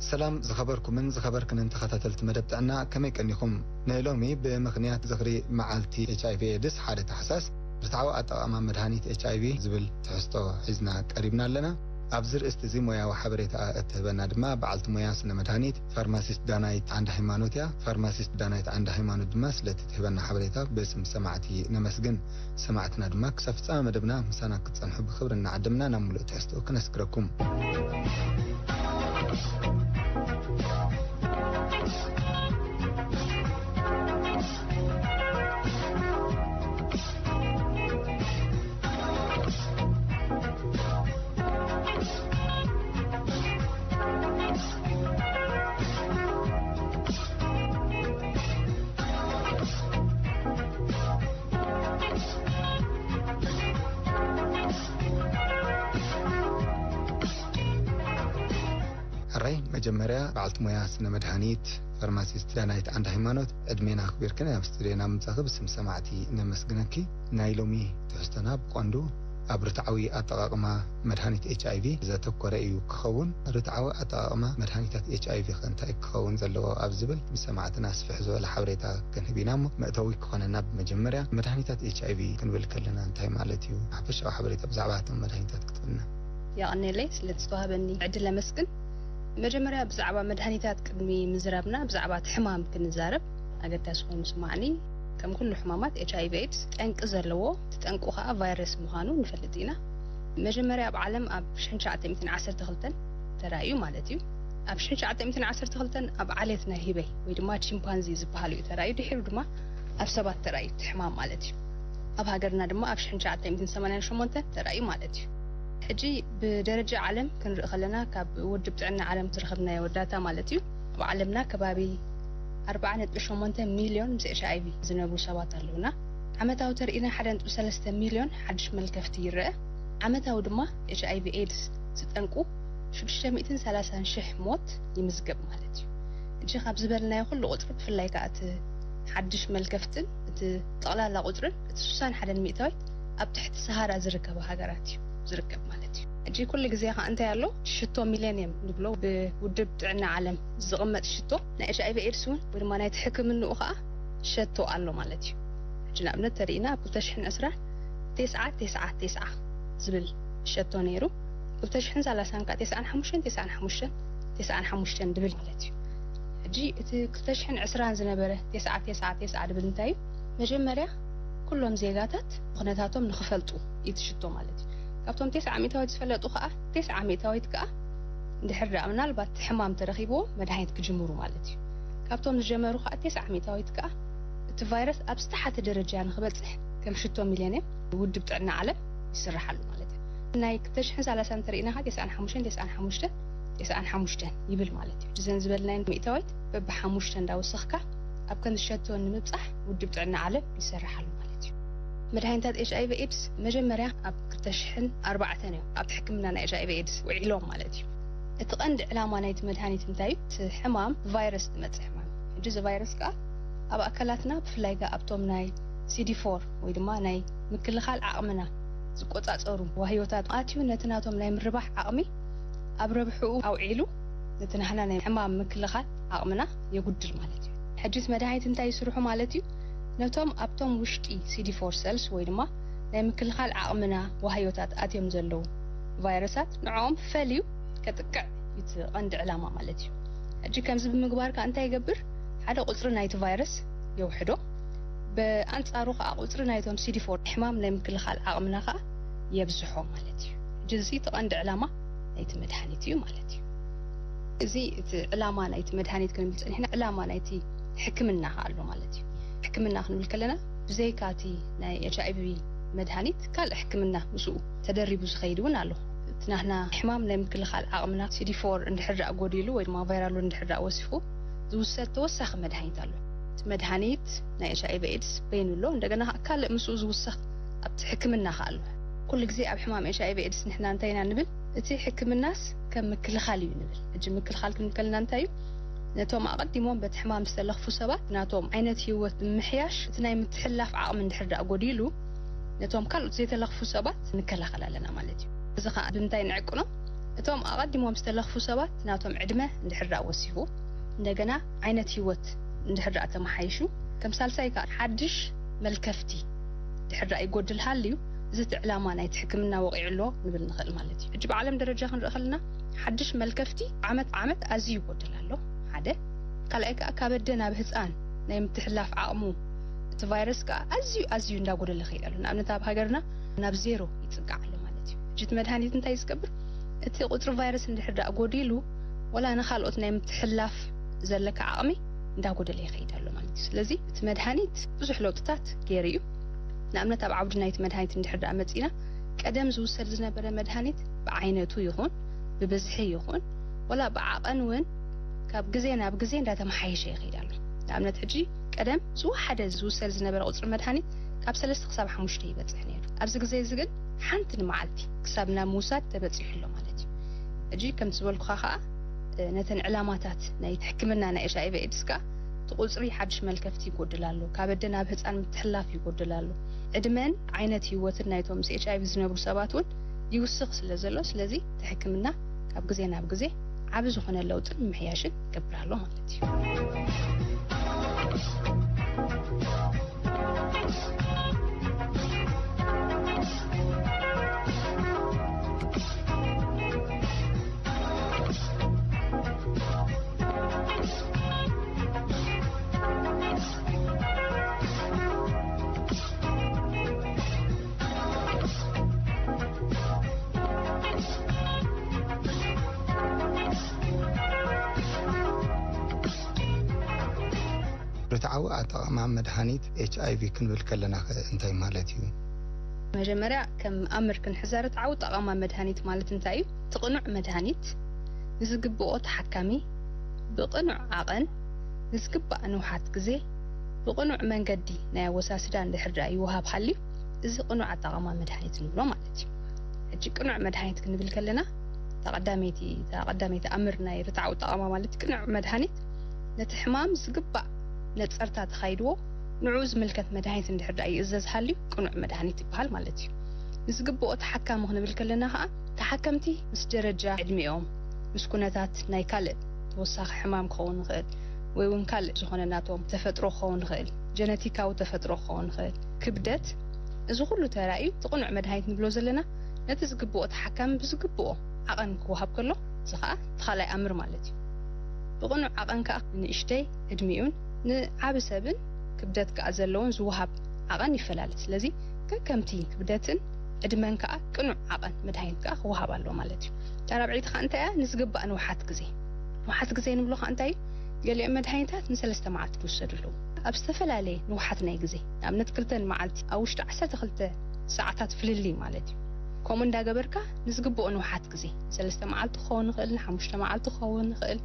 ሰላም ዝኸበርኩምን ዝኸበርክንን ተኸታተልቲ መደብ ጥዕና፣ ከመይ ቀኒኹም? ናይ ሎሚ ብምኽንያት ዝኽሪ መዓልቲ ኤች ኣይ ቪ ኤድስ ሓደ ታሕሳስ ርትዓዊ ኣጠቓቕማ መድሃኒት ኤች ኣይ ቪ ዝብል ትሕዝቶ ሒዝና ቀሪብና ኣለና። ኣብዚ ርእስቲ እዚ ሞያዊ ሓበሬታ እትህበና ድማ በዓልቲ ሞያ ስነ መድሃኒት ፋርማሲስት ዳናይት ዓንደ ሃይማኖት እያ። ፋርማሲስት ዳናይት ዓንደ ሃይማኖት ድማ ስለቲ ትህበና ሓበሬታ ብስም ሰማዕቲ ነመስግን። ሰማዕትና ድማ ክሳብ ፍጻመ መደብና ምሳና ክትጸንሑ ብኽብሪ እናዓደምና ናብ ምሉእ ትሕዝቶ ክነስግረኩም። ሕራይ መጀመርያ በዓልቲ ሞያ ስነ መድሃኒት ፋርማሲስት ዳናይት ዓንደ ሃይማኖት፣ ዕድሜና ኣኽቢርክን ኣብ ስቱድዮና ምምጻእኺ ብስም ሰማዕቲ ነመስግነኪ። ናይ ሎሚ ትሕዝቶና ብቐንዱ ኣብ ርትዓዊ ኣጠቓቕማ መድሃኒት ኤች ኣይ ቪ ዘተኮረ እዩ ክኸውን። ርትዓዊ ኣጠቓቕማ መድሃኒታት ኤች ኣይ ቪ ከ እንታይ ክኸውን ዘለዎ ኣብ ዝብል ምስ ሰማዕትና ስፍሕ ዝበለ ሓበሬታ ክንህብ ኢና እሞ፣ መእተዊ ክኾነና ብመጀመርያ መድሃኒታት ኤች ኣይ ቪ ክንብል ከለና እንታይ ማለት እዩ? ሓፈሻዊ ሓበሬታ ብዛዕባ እቶም መድሃኒታት ክትህበና። የቐንየለይ ስለ ዝተዋህበኒ ዕድል ኣመስግን። መጀመርያ ብዛዕባ መድሃኒታት ቅድሚ ምዝራብና ብዛዕባ እቲ ሕማም ክንዛረብ ኣገዳሲ ኮይኑ ስማዕኒ። ከም ኩሉ ሕማማት ኤች ኣይ ቪ ኤድስ ጠንቂ ዘለዎ፣ እቲ ጠንቁ ከኣ ቫይረስ ምዃኑ ንፈልጥ ኢና። መጀመርያ ኣብ ዓለም ኣብ ሽሕን ትሽዓተ ሚእትን ዓሰርተ ክልተን ተራእዩ ማለት እዩ። ኣብ ሽሕን ትሽዓተ ሚእትን ዓሰርተ ክልተን ኣብ ዓሌት ናይ ህበይ ወይ ድማ ቺምፓንዚ ዝበሃል እዩ ተራእዩ። ድሒሩ ድማ ኣብ ሰባት ተራእዩ እቲ ሕማም ማለት እዩ። ኣብ ሃገርና ድማ ኣብ ሽሕን ትሽዓተ ሚእትን ሰማንያን ሸሞንተን ተራእዩ ማለት እዩ። ሕጂ ብደረጃ ዓለም ክንርኢ ከለና ካብ ውድብ ጥዕና ዓለም ዝረኸብናዮ ዳታ ማለት እዩ። ኣብ ዓለምና ከባቢ ኣርባዓ ነጥቢ ሸሞንተ ሚልዮን ምስ ኤች ኣይ ቪ ዝነብሩ ሰባት ኣለውና። ዓመታዊ ተርኢና ሓደ ነጥቢ ሰለስተ ሚልዮን ሓድሽ መልከፍቲ ይረአ። ዓመታዊ ድማ ኤች ኣይ ቪ ኤድስ ዝጠንቁ ሽዱሽተ ሚእትን ሰላሳን ሽሕ ሞት ይምዝገብ ማለት እዩ። እጂ ካብ ዝበልናዮ ኩሉ ቁፅሪ ብፍላይ ከዓ እቲ ሓድሽ መልከፍትን እቲ ጠቕላላ ቁፅርን እቲ ስሳን ሓደን ሚእታዊት ኣብ ትሕቲ ሰሃራ ዝርከባ ሃገራት እዩ ዝርከብ ማለት እዩ። እጂ ኩሉ ግዜ ከዓ እንታይ ኣሎ ሽቶ ሚሌኒየም ንብሎ ብውድብ ጥዕና ዓለም ዝቕመጥ ሽቶ ናይ ኤች ኣይ ቪ ኤድስ እውን ወይ ድማ ናይቲ ሕክምንኡ ከዓ ሸቶ ኣሎ ማለት እዩ። ሕጂ ንኣብነት ተሪእና ኣብ ክልተ ሽሕን ዕስራን ተስዓ ተስዓ ተስዓ ዝብል ሸቶ ነይሩ። ክልተ ሽሕን ሰላሳን ከዓ ተስዓን ሓሙሽተን ተስዓን ሓሙሽተን ተስዓን ሓሙሽተን ድብል ማለት እዩ። ሕጂ እቲ ክልተ ሽሕን ዕስራን ዝነበረ ተስዓ ተስዓ ተስዓ ድብል እንታይ እዩ? መጀመርያ ኩሎም ዜጋታት ኩነታቶም ንኽፈልጡ እዩ እቲ ሽቶ ማለት እዩ። ካብቶም ተስዓ ሚእታዊት ዝፈለጡ ከዓ ተስዓ ሚእታዊት ከዓ እንድሕር ደኣ ምናልባት እቲ ሕማም ተረኺብዎ መድሃኒት ክጅምሩ ማለት እዩ። ካብቶም ዝጀመሩ ከዓ ተስዓ ሚእታዊት ከዓ እቲ ቫይረስ ኣብ ዝተሓተ ደረጃ ንኽበፅሕ ከም ሽቶ ሚሌኒየም ውድብ ጥዕና ዓለም ይስርሓሉ ማለት እዩ። ናይ ክልተ ሽሕን ሰላሳን እንተሪእና ከዓ ተስዓን ሓሙሽተን ተስዓን ሓሙሽተን ተስዓን ሓሙሽተን ይብል ማለት እዩ። እዘን ዝበልናየን ሚእታዊት በብሓሙሽተ እንዳወሰኽካ ኣብ ከም ዝሸቶ ንምብፃሕ ውድብ ጥዕና ዓለም ይሰርሓሉ ማለት እዩ። መድሃኒታት ኤች ኣይ ቪ ኤድስ መጀመርያ ኣብ ክልተ ሽሕን ኣርባዕተን እዮም ኣብቲ ሕክምና ናይ ኤች ኣይ ቪ ኤድስ ውዒሎም ማለት እዩ። እቲ ቀንዲ ዕላማ ናይቲ መድሃኒት እንታይ እዩ? እቲ ሕማም ብቫይረስ ዝመፅእ ሕማም እዩ። ሕጂ እዚ ቫይረስ ከዓ ኣብ ኣካላትና ብፍላይ ከዓ ኣብቶም ናይ ሲ ዲ ፎር ወይ ድማ ናይ ምክልኻል ዓቕምና ዝቆፃፀሩ ዋህዮታት ኣትዩ ነቲ ናቶም ናይ ምርባሕ ዓቕሚ ኣብ ረብሕኡ ኣውዒሉ ነቲ ናህና ናይ ሕማም ምክልኻል ዓቕምና የጉድል ማለት እዩ። ሕጂ እቲ መድሃኒት እንታይ ይስርሑ ማለት እዩ? ነቶም ኣብቶም ውሽጢ ሲ ዲ ፎር ሰልስ ወይ ድማ ናይ ምክልኻል ዓቕምና ዋህዮታት ኣትዮም ዘለዉ ቫይረሳት ንዕኦም ፈልዩ ከጥቅዕ እዩ እቲ ቀንዲ ዕላማ ማለት እዩ። ሕጂ ከምዚ ብምግባር ከዓ እንታይ ይገብር? ሓደ ቁፅሪ ናይቲ ቫይረስ የውሕዶ፣ ብኣንፃሩ ከዓ ቁፅሪ ናይቶም ሲ ዲ ፎር ሕማም ናይ ምክልኻል ዓቕምና ከዓ የብዝሖ ማለት እዩ። ሕጂ እዚ እቲ ቀንዲ ዕላማ ናይቲ መድሃኒት እዩ ማለት እዩ። እዚ እቲ ዕላማ ናይቲ መድሃኒት ክንብል ፀኒሕና፣ ዕላማ ናይቲ ሕክምና ከዓ ኣሎ ማለት እዩ። ሕክምና ክንብል ከለና ብዘይካ እቲ ናይ ኤች ኣይ ቪ መድሃኒት ካልእ ሕክምና ምስኡ ተደሪቡ ዝኸይድ እውን ኣሎ። እቲ ናህና ሕማም ናይ ምክልኻል ዓቕምና ሲ ዲ ፎር እንድሕር ደኣ ጎዲሉ ወይ ድማ ቫይራል ሎድ እንድሕር ደኣ ወሲኹ ዝውሰድ ተወሳኺ መድሃኒት ኣሎ። እቲ መድሃኒት ናይ ኤች ኣይ ቪ ኤድስ በይኑ ኣሎ፣ እንደገና ከዓ ካልእ ምስኡ ዝውሰኽ ኣብቲ ሕክምና ከዓ ኣሎ። ኩሉ ግዜ ኣብ ሕማም ኤች ኣይ ቪ ኤድስ ንሕና እንታይ ኢና ንብል? እቲ ሕክምናስ ከም ምክልኻል እዩ ንብል። ሕጂ ምክልኻል ክንብል ከለና እንታይ እዩ? ነቶም ኣቐዲሞም በቲ ሕማም ዝተለኽፉ ሰባት ናቶም ዓይነት ህይወት ብምምሕያሽ እቲ ናይ ምትሕልላፍ ዓቕሚ እንድሕር ደኣ ጎዲሉ ነቶም ካልኦት ዘይተለኽፉ ሰባት ንከላኸል ኣለና ማለት እዩ። እዚ ከዓ ብምንታይ ንዕቅኖ? እቶም ኣቐዲሞም ዝተለኽፉ ሰባት ናቶም ዕድመ እንድሕር ደኣ ወሲኹ፣ እንደገና ዓይነት ህይወት እንድሕር ደኣ ተመሓይሹ፣ ከም ሳልሳይ ከኣ ሓድሽ መልከፍቲ ድሕር ደኣ ይጎድል ሃልዩ፣ እዚ እቲ ዕላማ ናይቲ ሕክምና ወቒዑ ኣሎ ንብል ንኽእል ማለት እዩ። ሕጂ ብዓለም ደረጃ ክንርኢ ከለና ሓድሽ መልከፍቲ ዓመት ዓመት ኣዝዩ ይጎድል ኣሎ። ሓደ። ካልኣይ ከኣ ካብ ኣደ ናብ ህፃን ናይ ምትሕላፍ ዓቕሙ እቲ ቫይረስ ከኣ ኣዝዩ ኣዝዩ እንዳጎደለ ይኸይድ ኣሎ። ንኣብነት ኣብ ሃገርና ናብ ዜሮ ይጽጋዕ ኣሎ ማለት እዩ። ሕጂ እቲ መድሃኒት እንታይ ዝገብር? እቲ ቁጽሪ ቫይረስ እንድሕር ደኣ ጎዲሉ፣ ወላ ንኻልኦት ናይ ምትሕላፍ ዘለካ ዓቕሚ እንዳጎደለ ይኸይድ ኣሎ ማለት እዩ። ስለዚ እቲ መድሃኒት ብዙሕ ለውጥታት ገይሩ እዩ። ንኣብነት ኣብ ዓውዲ ናይቲ መድሃኒት እንድሕር ደኣ መጺና፣ ቀደም ዝውሰድ ዝነበረ መድሃኒት ብዓይነቱ ይኹን ብብዝሒ ይኹን ወላ ብዓቐን እውን ካብ ግዜ ናብ ግዜ እንዳተመሓየሸ ይኸይድ ኣሎ። ንኣብነት ሕጂ ቀደም ዝወሓደ ዝውሰድ ዝነበረ ቁጽሪ መድሃኒት ካብ ሰለስተ ክሳብ ሓሙሽተ ይበጽሕ ነይሩ። ኣብዚ ግዜ እዚ ግን ሓንቲ ንመዓልቲ ክሳብ ናብ ምውሳድ ተበጺሑ ኣሎ ማለት እዩ። ሕጂ ከምቲ ዝበልኩኻ ከኣ፣ እ፣ ነተን ዕላማታት ናይቲ ሕክምና ናይ ኤች ኣይ ቪ ኤድስ ከኣ እቲ ቁጽሪ ሓድሽ መልከፍቲ ይጎድል ኣሎ፣ ካብ ኣደ ናብ ህጻን ምትሕላፍ ይጎድል ኣሎ። ዕድመን ዓይነት ህይወትን ናይቶም ምስ ኤች ኣይ ቪ ዝነብሩ ሰባት እውን ይውስኽ ስለ ዘሎ፣ ስለዚ እቲ ሕክምና ካብ ግዜ ናብ ግዜ ዓቢ ዝኾነ ለውጥን ምምሕያሽን ይገብር ኣሎ ማለት እዩ። ርትዓዊ ኣጠቓቕማ መድሃኒት ኤች ኣይ ቪ ክንብል ከለና ከ እንታይ ማለት እዩ? መጀመርያ ከም ኣምር ክንሕዛ፣ ርትዓዊ ኣጠቓቕማ መድሃኒት ማለት እንታይ እዩ? እቲ ቅኑዕ መድሃኒት ንዝግብኦ ተሓካሚ ብቕኑዕ ዓቐን ንዝግባእ ንውሓት ግዜ ብቕኑዕ መንገዲ ናይ ኣወሳስዳ እንድሕር ደኣ ይወሃብ ሃልዩ፣ እዚ ቅኑዕ ኣጠቓቕማ መድሃኒት ንብሎ ማለት እዩ። ሕጂ ቅኑዕ መድሃኒት ክንብል ከለና፣ እታ ቀዳመይቲ፣ እታ ቀዳመይቲ ኣምር ናይ ርትዓዊ ኣጠቓቕማ ማለት ቅኑዕ መድሃኒት ነቲ ሕማም ዝግባእ ነጸርታ ተኻይድዎ ንዕኡ ዝምልከት መድሃኒት እንድሕር ደኣ ይእዘዝ ሃልዩ ቅኑዕ መድሃኒት ይበሃል ማለት እዩ። ንዝግብኦ ተሓካሚ ክንብል ከለና ከኣ፣ ተሓከምቲ ምስ ደረጃ ዕድሚኦም፣ ምስ ኩነታት ናይ ካልእ ተወሳኺ ሕማም ክኸውን ይኽእል፣ ወይ እውን ካልእ ዝኾነ ናቶም ተፈጥሮ ክኸውን ይኽእል፣ ጀነቲካዊ ተፈጥሮ ክኸውን ይኽእል፣ ክብደት፣ እዚ ኩሉ ተራእዩ እቲ ቅኑዕ መድሃኒት ንብሎ ዘለና ነቲ ዝግብኦ ተሓካሚ ብዝግብኦ ዓቐን ክወሃብ ከሎ፣ እዚ ከኣ እቲ ካልኣይ ኣምር ማለት እዩ። ብቕኑዕ ዓቐን ከኣ ንእሽተይ ዕድሚኡን ንዓቢ ሰብን ክብደት ከኣ ዘለዎን ዝወሃብ ዓቐን ይፈላለ። ስለዚ ከከምቲ ክብደትን ዕድመን ከኣ ቅኑዕ ዓቐን መድሃኒት ከኣ ክወሃብ ኣለዎ ማለት እዩ። እታ ራብዐይቲ ከኣ እንታይ እያ? ንዝግባእ ንውሓት ግዜ። ንውሓት ግዜ ንብሎ ከኣ እንታይ እዩ? ገሊኦም መድሃኒታት ንሰለስተ መዓልቲ ክውሰዱ ኣለዉ። ኣብ ዝተፈላለየ ንውሓት ናይ ግዜ፣ ንኣብነት ክልተ መዓልቲ፣ ኣብ ውሽጢ ዓሰርተ ክልተ ሰዓታት ፍልልይ ማለት እዩ። ከምኡ እንዳገበርካ ንዝግብኦ ንውሓት ግዜ፣ ንሰለስተ መዓልቲ ክኸውን ይኽእል፣ ንሓሙሽተ መዓልቲ ክኸውን ይኽእል፣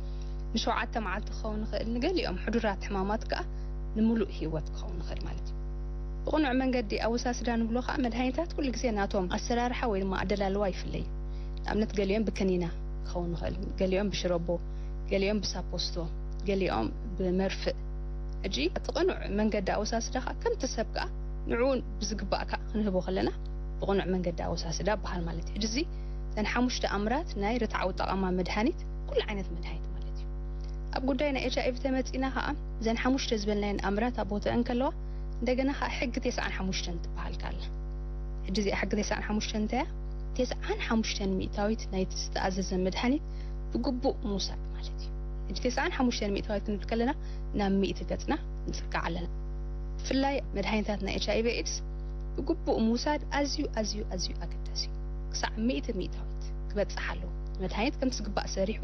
ንሸውዓተ መዓልቲ ክኸውን ይኽእል፣ ንገሊኦም ሕዱራት ሕማማት ከኣ ንምሉእ ህይወት ክኸውን ይኽእል ማለት እዩ። ብቕኑዕ መንገዲ ኣወሳስዳ ንብሎ ከኣ መድሃኒታት ኩሉ ግዜ ናቶም ኣሰራርሓ ወይ ድማ ኣደላልዋ ይፍለዩ። ንኣብነት ገሊኦም ብከኒና ክኸውን ይኽእል፣ ገሊኦም ብሽረቦ፣ ገሊኦም ብሳፖስቶ፣ ገሊኦም ብመርፍእ። ሕጂ እቲ ቅኑዕ መንገዲ ኣወሳስዳ ከኣ ከምቲ ሰብ ከኣ ንዕኡ ብዝግባእ ከኣ ክንህቦ ከለና ብቕኑዕ መንገዲ ኣወሳስዳ ይበሃል ማለት እዩ። ሕጂ እዚ እተን ሓሙሽተ ኣምራት ናይ ርትዓዊ ኣጠቓቕማ መድሃኒት፣ ኩሉ ዓይነት መድሃኒት ማለት እዩ። ኣብ ጉዳይ ናይ ኤች ኣይ ቪ ተመጺእና ከኣ፣ እዘን ሓሙሽተ ዝበልናየን ኣምራት ኣብ ቦታአን ከለዋ፣ እንደገና ከኣ ሕጊ ተስዓን ሓሙሽተን ትበሃል ከኣ ኣላ። ሕጂ እዚኣ ሕጊ ተስዓን ሓሙሽተን እንታይ እያ? ተስዓን ሓሙሽተን ሚእታዊት ናይቲ ዝተኣዘዘ መድሃኒት ብግቡእ ምውሳድ ማለት እዩ። ሕጂ ተስዓን ሓሙሽተን ሚእታዊት ክንብል ከለና ናብ ሚእቲ ገጽና ንጽጋዕ ኣለና። ብፍላይ መድሃኒታት ናይ ኤች ኣይ ቪ ኤድስ ብግቡእ ምውሳድ ኣዝዩ፣ ኣዝዩ፣ ኣዝዩ ኣገዳሲ እዩ። ክሳዕ ሚእቲ ሚእታዊት ክበጽሕ ኣለዎ። መድሃኒት ከምቲ ዝግባእ ሰሪሑ፣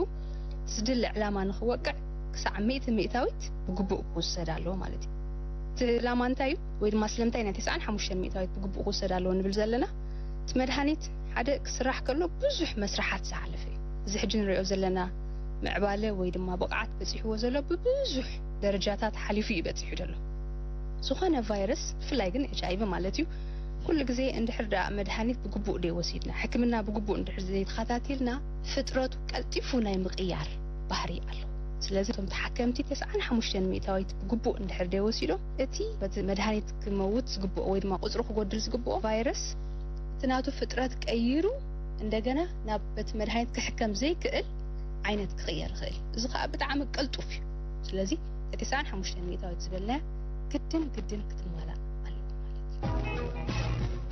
ዝድለ ዕላማ ንኽወቅዕ ክሳዕ ሚእቲ ሚእታዊት ብግቡእ ክውሰድ ኣለዎ ማለት እዩ። እቲ ዕላማ እንታይ እዩ? ወይ ድማ ስለምንታይ ናይ ተስዓን ሓሙሽተን ሚእታዊት ብግቡእ ክውሰድ ኣለዎ ንብል ዘለና? እቲ መድሃኒት ሓደ ክስራሕ ከሎ ብዙሕ መስርሓት ዝሓለፈ እዩ። እዚ ሕጂ ንሪኦ ዘለና ምዕባለ ወይ ድማ ብቕዓት በጺሕዎ ዘሎ ብብዙሕ ደረጃታት ሓሊፉ እዩ በጺሑ ዘሎ። ዝኾነ ቫይረስ፣ ብፍላይ ግን ኤች ኣይ ቪ ማለት እዩ፣ ኩሉ ግዜ እንድሕር ደኣ መድሃኒት ብግቡእ ደይ ወሲድና፣ ሕክምና ብግቡእ እንድሕር ዘይተኸታቲልና፣ ፍጥረቱ ቀልጢፉ ናይ ምቕያር ባህሪ ኣለዎ። ስለዚ እቶም ተሓከምቲ ተስዓን ሓሙሽተን ሚእታዊት ብግቡእ እንድሕር ደይ ወሲዶም፣ እቲ በቲ መድሃኒት ክመውት ዝግብኦ ወይ ድማ ቁጽሩ ክጎድል ዝግብኦ ቫይረስ፣ እቲ ናቱ ፍጥረት ቀይሩ እንደገና ናብ በቲ መድሃኒት ክሕከም ዘይክእል ዓይነት ክቕየር ይኽእል። እዚ ኸኣ ብጣዕሚ ቅልጡፍ እዩ። ስለዚ እቲ ተስዓን ሓሙሽተን ሚእታዊት ዝበልናያ ግድን ግድን ክትማላእ ኣለዎ ማለት እዩ።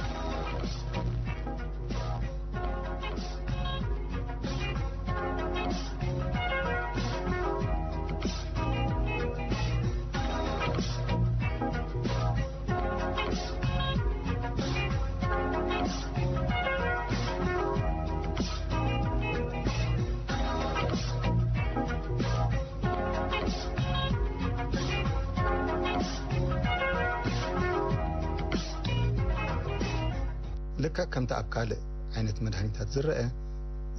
ልክዕ ከምቲ ኣብ ካልእ ዓይነት መድሃኒታት ዝረአ፣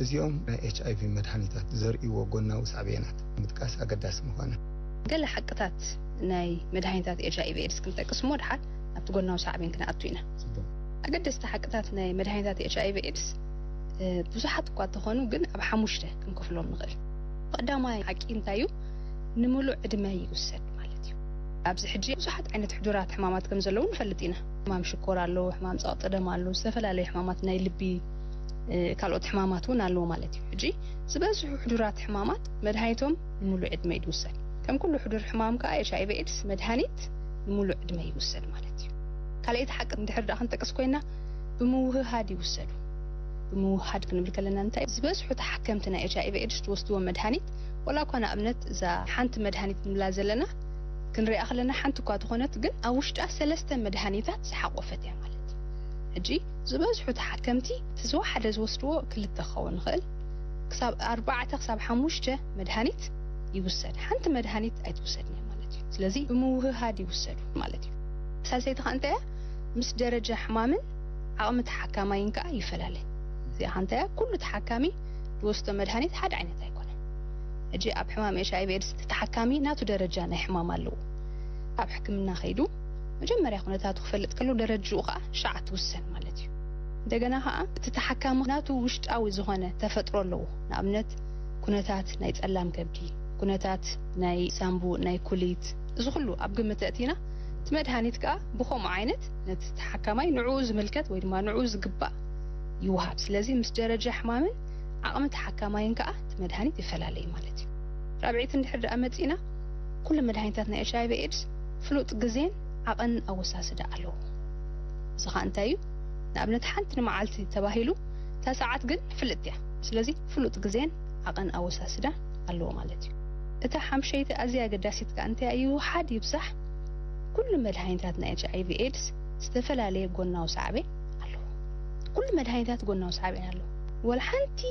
እዚኦም ናይ ኤች ኣይ ቪ መድሃኒታት ዘርእይዎ ጎናዊ ሳዕቤናት ምጥቃስ ኣገዳሲ ምዃኑ። ገለ ሓቅታት ናይ መድሃኒታት ኤች ኣይ ቪ ኤድስ ክንጠቅስ እሞ፣ ድሓር ኣብቲ ጎናዊ ሳዕቤን ክንኣቱ ኢና። ኣገደስቲ ሓቅታት ናይ መድሃኒታት ኤች ኣይ ቪ ኤድስ ብዙሓት እኳ እንተኾኑ፣ ግን ኣብ ሓሙሽተ ክንከፍሎም ንኽእል። ቀዳማይ ሓቂ እንታይ እዩ? ንምሉእ ዕድመ ይውሰድ ማለት እዩ። ኣብዚ ሕጂ ብዙሓት ዓይነት ሕዱራት ሕማማት ከም ዘለዉ ንፈልጥ ኢና። ሕማም ሽኮር ኣሎ፣ ሕማም ጸቕጢ ደም ኣሎ፣ ዝተፈላለዩ ሕማማት ናይ ልቢ፣ ካልኦት ሕማማት እውን ኣለዉ ማለት እዩ። ሕጂ ዝበዝሑ ሕዱራት ሕማማት መድሃኒቶም ንምሉእ ዕድመ እዩ ዝውሰድ። ከም ኩሉ ሕዱር ሕማም ከኣ ኤች ኣይ ቪ ኤድስ መድሃኒት ንምሉእ ዕድመ ይውሰድ ማለት እዩ። ካልኣይቲ ሓቂ እንድሕር ደኣ ክንጠቅስ ኮይና፣ ብምውህሃድ ይውሰዱ። ብምውህሃድ ክንብል ከለና እንታይ ዝበዝሑ ተሓከምቲ ናይ ኤች ኣይ ቪ ኤድስ ዝወስድዎ መድሃኒት፣ ወላ እኳ ንኣብነት እዛ ሓንቲ መድሃኒት ንብላ ዘለና ክንሪኣ ከለና ሓንቲ እኳ ተኾነት፣ ግን ኣብ ውሽጣ ሰለስተ መድሃኒታት ዝሓቆፈት እያ ማለት እዩ። ሕጂ ዝበዝሑ ተሓከምቲ እቲ ዝወሓደ ዝወስድዎ ክልተ ክኸውን ይኽእል፣ ክሳብ ኣርባዕተ ክሳብ ሓሙሽተ መድሃኒት ይውሰድ። ሓንቲ መድሃኒት ኣይትውሰድን እያ ማለት እዩ። ስለዚ ብምውህሃድ ይውሰዱ ማለት እዩ። ሳልሰይቲ ከኣ እንታይ እያ? ምስ ደረጃ ሕማምን ዓቕሚ ተሓካማይን ከኣ ይፈላለ። እዚኣ ከ እንታይ እያ? ኩሉ ተሓካሚ ዝወስዶ መድሃኒት ሓደ ዓይነት ኣይኮነን። ሕጂ ኣብ ሕማም ኤች ኣይ ቪ ኤድስ እቲ ተሓካሚ ናቱ ደረጃ ናይ ሕማም ኣለዎ። ኣብ ሕክምና ከይዱ መጀመርያ ኩነታቱ ክፈልጥ ከሎ ደረጅኡ ከኣ ሻዕ ትውሰን ማለት እዩ። እንደገና ከኣ እቲ ተሓካሚ ናቱ ውሽጣዊ ዝኾነ ተፈጥሮ ኣለዎ። ንኣብነት ኩነታት ናይ ጸላም ከብዲ፣ ኩነታት ናይ ሳንቡእ፣ ናይ ኩሊት፣ እዚ ኩሉ ኣብ ግምት ኣእቲና እቲ መድሃኒት ከኣ ብኸምኡ ዓይነት ነቲ ተሓካማይ ንዕኡ ዝምልከት ወይ ድማ ንዕኡ ዝግባእ ይወሃብ። ስለዚ ምስ ደረጃ ሕማምን ዓቕሚ ተሓካማይን ከኣ እቲ መድሃኒት ይፈላለ እዩ ማለት እዩ። ራብዐይቲ እንድሕር ደኣ መጺእና፣ ኩሉ መድሃኒታት ናይ ኤች ኣይ ቪ ኤድስ ፍሉጥ ግዜን ዓቐንን ኣወሳስዳ ኣለዎ። እዚ ኸኣ እንታይ እዩ? ንኣብነት ሓንቲ ንመዓልቲ ተባሂሉ እታ ሰዓት ግን ፍልጥቲ እያ። ስለዚ ፍሉጥ ግዜን ዓቐን ኣወሳስዳ ኣለዎ ማለት እዩ። እታ ሓምሸይቲ ኣዝያ ኣገዳሲት ከኣ እንታይ እዩ? ይውሓድ ይብዛሕ ኩሉ መድሃኒታት ናይ ኤች ኣይ ቪ ኤድስ ዝተፈላለየ ጎናዊ ሳዕቤን ኣለዎ። ኩሉ መድሃኒታት ጎናዊ ሳዕቤን ኣለዎ። ወላ ሓንቲ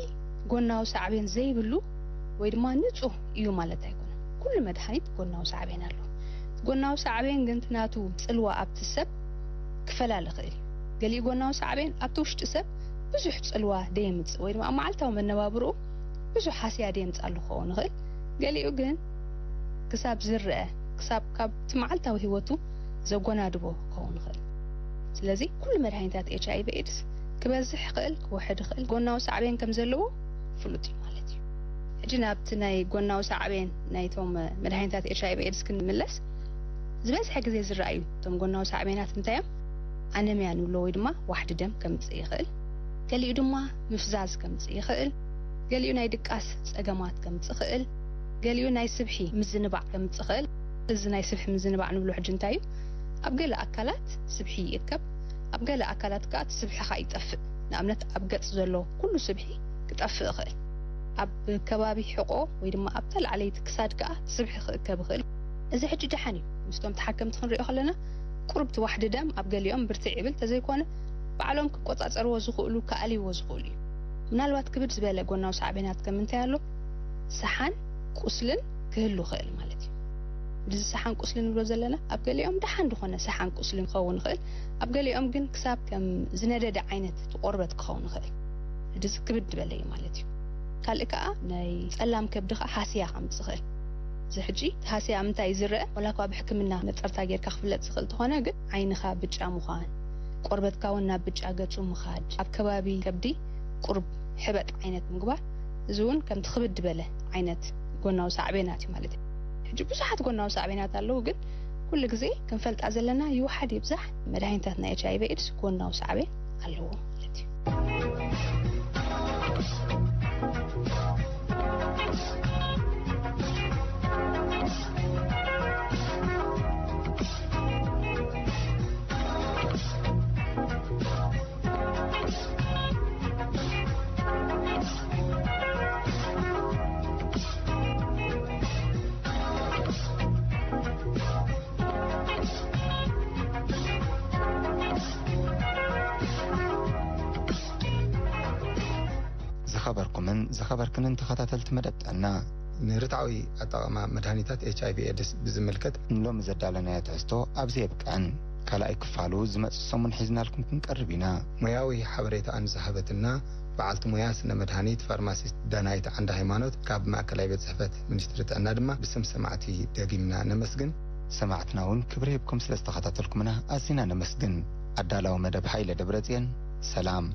ጎናዊ ሳዕቤን ዘይብሉ ወይ ድማ ንጹህ እዩ ማለት ኣይኮነን። ኩሉ መድሃኒት ጎናዊ ሳዕቤን ኣለዎ። ጎናዊ ሳዕቤን ግን እቲ ናቱ ጽልዋ ኣብቲ ሰብ ክፈላለ ይኽእል እዩ። ገሊኡ ጎናዊ ሳዕቤን ኣብቲ ውሽጢ ሰብ ብዙሕ ጽልዋ ደየምጽእ ወይ ድማ ኣብ መዓልታዊ መነባብርኡ ብዙሕ ሃስያ ደየምጽኣሉ ክኸውን ይኽእል። ገሊኡ ግን ክሳብ ዝረአ፣ ክሳብ ካብቲ መዓልታዊ ህይወቱ ዘጎናድቦ ክኸውን ይኽእል። ስለዚ ኩሉ መድሃኒታት ኤች ኣይ ቪ ኤድስ ክበዝሕ ይኽእል፣ ክውሕድ ይኽእል፣ ጎናዊ ሳዕቤን ከም ዘለዎ ፍሉጥ እዩ ማለት እዩ። ሕጂ ናብቲ ናይ ጎናዊ ሳዕቤን ናይቶም መድሃኒታት ኤች ኣይ ቪ ኤድስ ክንምለስ፣ ዝበዝሐ ግዜ ዝረኣዩ እቶም ጎናዊ ሳዕቤናት እንታይ እዮም? ኣነምያ ንብሎ ወይ ድማ ዋሕዲ ደም ከምጽእ ይኽእል። ገሊኡ ድማ ምፍዛዝ ከምጽእ ይኽእል። ገሊኡ ናይ ድቃስ ጸገማት ከምጽእ ይኽእል። ገሊኡ ናይ ስብሒ ምዝንባዕ ከምጽእ ይኽእል። እዚ ናይ ስብሒ ምዝንባዕ ንብሎ ሕጂ እንታይ እዩ? ኣብ ገለ ኣካላት ስብሒ ይእከብ፣ ኣብ ገለ ኣካላት ከኣ እቲ ስብሒ ከኣ ይጠፍእ። ንኣብነት ኣብ ገጽ ዘሎ ኩሉ ስብሒ ክጠፍእ ይኽእል። ኣብ ከባቢ ሕቖ ወይ ድማ ኣብታ ላዕለይቲ ክሳድ ከኣ እቲ ስብሒ ክእከብ ይኽእል። እዚ ሕጂ ደሓን እዩ። ምስቶም ተሓከምቲ ክንሪኦ ከለና ቁሩብ እቲ ዋሕዲ ደም ኣብ ገሊኦም ብርትዕ ይብል ተዘይኮነ ባዕሎም ክቆጻጸርዎ ዝኽእሉ፣ ክኣልይዎ ዝኽእሉ እዩ። ምናልባት ክብድ ዝበለ ጎናዊ ሳዕቤናት ከም እንታይ ኣሎ? ሰሓን ቁስልን ክህሉ ይኽእል ማለት እዩ። እዚ ሰሓን ቁስሊ ንብሎ ዘለና ኣብ ገሊኦም ደሓን ዝኾነ ሰሓን ቁስሊ ክኸውን ይኽእል፣ ኣብ ገሊኦም ግን ክሳብ ከም ዝነደደ ዓይነት እቲ ቆርበት ክኸውን ይኽእል። እዚ ክብድ ዝበለ እዩ ማለት እዩ። ካልእ ከኣ ናይ ጸላም ከብዲ ከኣ ሃስያ ከምጽእ ይኽእል። እዚ ሕጂ እቲ ሃስያ ኣብ ምንታይ እዩ ዝረአ? ዋላ እኳ ብሕክምና መጸርታ ጌርካ ክፍለጥ ዝኽእል እንተኾነ፣ ግን ዓይንኻ ብጫ ምዃን፣ ቆርበትካ እውን ናብ ብጫ ገጹ ምኻድ፣ ኣብ ከባቢ ከብዲ ቁሩብ ሕበጥ ዓይነት ምግባር፣ እዚ እውን ከምቲ ክብድ ዝበለ ዓይነት ጎናዊ ሳዕቤናት እዩ ማለት እዩ። ሕጂ ብዙሓት ጎናዊ ሳዕቤናት ኣለዉ፣ ግን ኩሉ ግዜ ክንፈልጣ ዘለና ይውሓድ ይብዛሕ መድሃኒታት ናይ ኤች ኣይ ቪ ኤድስ ጎናዊ ሳዕቤን ኣለዎ ማለት እዩ። ዝኸበርኩምን ዝኸበርክንን ተኸታተልቲ መደብ ጥዕና፣ ንርትዓዊ ኣጠቓቕማ መድሃኒታት ኤች ኣይ ቪ ኤድስ ብዝምልከት ንሎሚ ዘዳለናዮ ትሕዝቶ ኣብዚ የብቅዕን። ካልኣይ ክፋሉ ዝመጽእ ሰሙን ሒዝናልኩም ክንቀርብ ኢና። ሞያዊ ሓበሬታኣን ዝሃበትና በዓልቲ ሞያ ስነ መድሃኒት ፋርማሲስት ዳናይት ዓንደ ሃይማኖት ካብ ማእከላይ ቤት ጽሕፈት ሚኒስትሪ ጥዕና ድማ ብስም ሰማዕቲ ደጊምና ነመስግን። ሰማዕትና እውን ክብሪ ሂብኩም ስለ ዝተኸታተልኩምና ኣዚና ነመስግን። ኣዳላዊ መደብ ሃይለ ደብረጽዮን። ሰላም።